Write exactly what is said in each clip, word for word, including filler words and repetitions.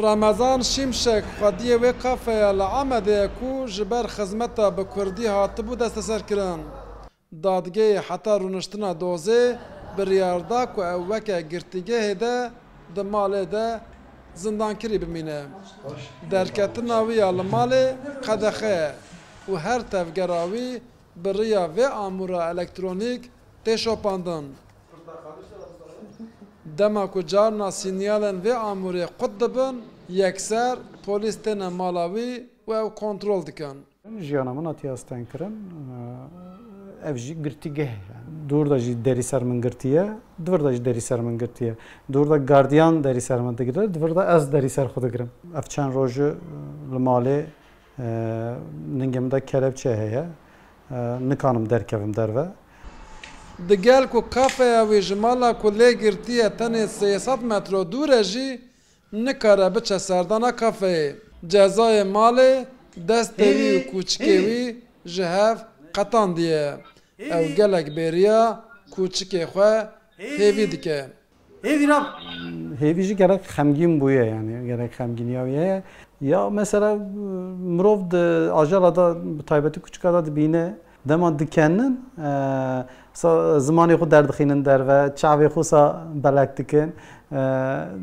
Remezan Şimşek xwediyê wê kafeya li Amedê ye ku ji ber xizmeta bi kurdî hatibû desteserkirin. Dadgehê heta rûniştina dozê biryar da ku ew weke girtîgehê de di malê de zindankirî bimîne. Derketina wî ya li malê qedexe ye û her tevgera wî bi riya vê amûra elektronîk tê şopandin. Dema ku carna sînyalên vê amûrê qut dibin, yekser polîs têne mala wî û ew kontrol dikin. Jiyana min hatiye astengkirin, ev jî girtîgeh e. Dûr de jî derî ser min girtiye, di vir de jî derî ser min girtiye. Dûr de gardiyan derî ser min digire, di vir de ez derî ser xwe digirim. Ev çend roj e li malê, e, ningê min de kelepçe heye. E, nikanim derkevim derve. Digel ku kafeya wî ji mala ku lê girtiye tenê sê sed metro dûr e jî, nikare biçe serdana kafeyê. Cezayê malê destê wî û kûçikê wî ji hev qetandiye. Ew gelek bêriya kûçikê xwe hêvî dike. Hêvî ra. Hêvî jî gelek xemgîn bûye, yani gelek xemgîniya wî heye. Ya mesela mirov di ajala de, bi taybetî kûçika de dibîne, dema dikenin, e, sa-, zimanê xwe derdixînin derve, çavê xwe sa belek dikin, e,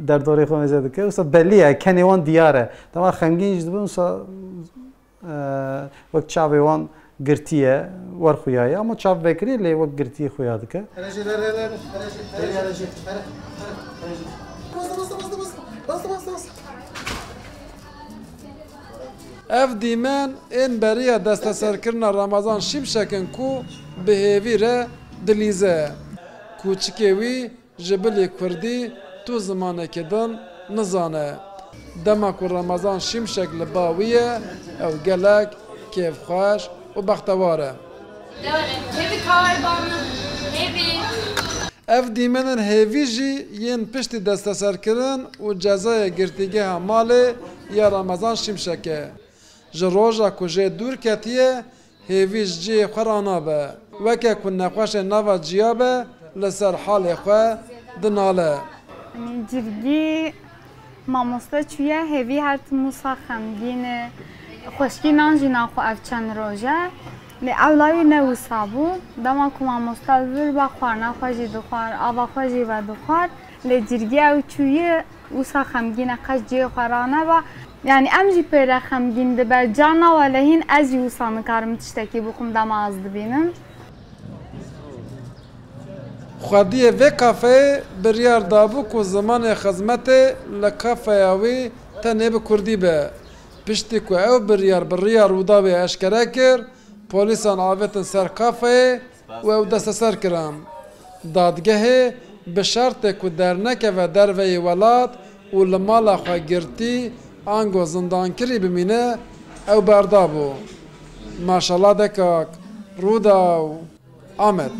derdorê xwe mêze dikin. Wisa belî ye, kenê wan diyar e. Dema xemgîn jî dibin, wisa, e, wek çavê wan girtî ye, wer xuya ye. Ama çav vekirî lê wek girtî xuya dike. Ev dîmen ên beriya desteserkirina Ramazan Şimşek in ku bi hêvî re dilîze. Kûçikê wî ji bilî kurdî tu zimanekî din nizane. Dema ku Ramazan Şimşek li ba wî ye, ew gelek kêfxweş û bextewar e. Hêvî kaway bana, hêvî. Ev dîmenên hêvî jî yên piştî desteserkirin û cezayê girtîgeha malê ya Ramazan Şimşek e. Ji roja ku jê dûr ketiye, hêvî ji cihê xwe ranabe. Weke ku nexweşê nava ciya be, li ser halê xwe dinale. Yanî cirgî mamoste çûye, hêvî her tim wisa xemgîn e. Xweşkî nan jî naxwe ev çend roj e. Lê ewla wî ne wisa bû. Dema ku mamoste li vir be, xwarina xwe jî dixwar, ava xwe jî vedixwar. Lê cirgî ew çûye, wisa xemgîn e, qet cihê xwe raneba. Yanî em jî pê re xemgîn dibe. Carna wele hîn ez jî wisa nikarim tiştekî bixwim dema ez dibînim. Xwediyê vê kafeyê biryar dabû ku zimanê xizmetê li kafeya wî tenê bi kurdî be. Piştî ku ew biryar bi riya Rûdawê eşkere kir, polîsan avêtin ser kafeyê û ew desteser kirin. Dadgehê bi şertê ku dernekeve derveyî welat û li mala xwe girtî ango zindankirî bimîne, ew berdabû. Maşallah dekak, Rûdaw, Amed.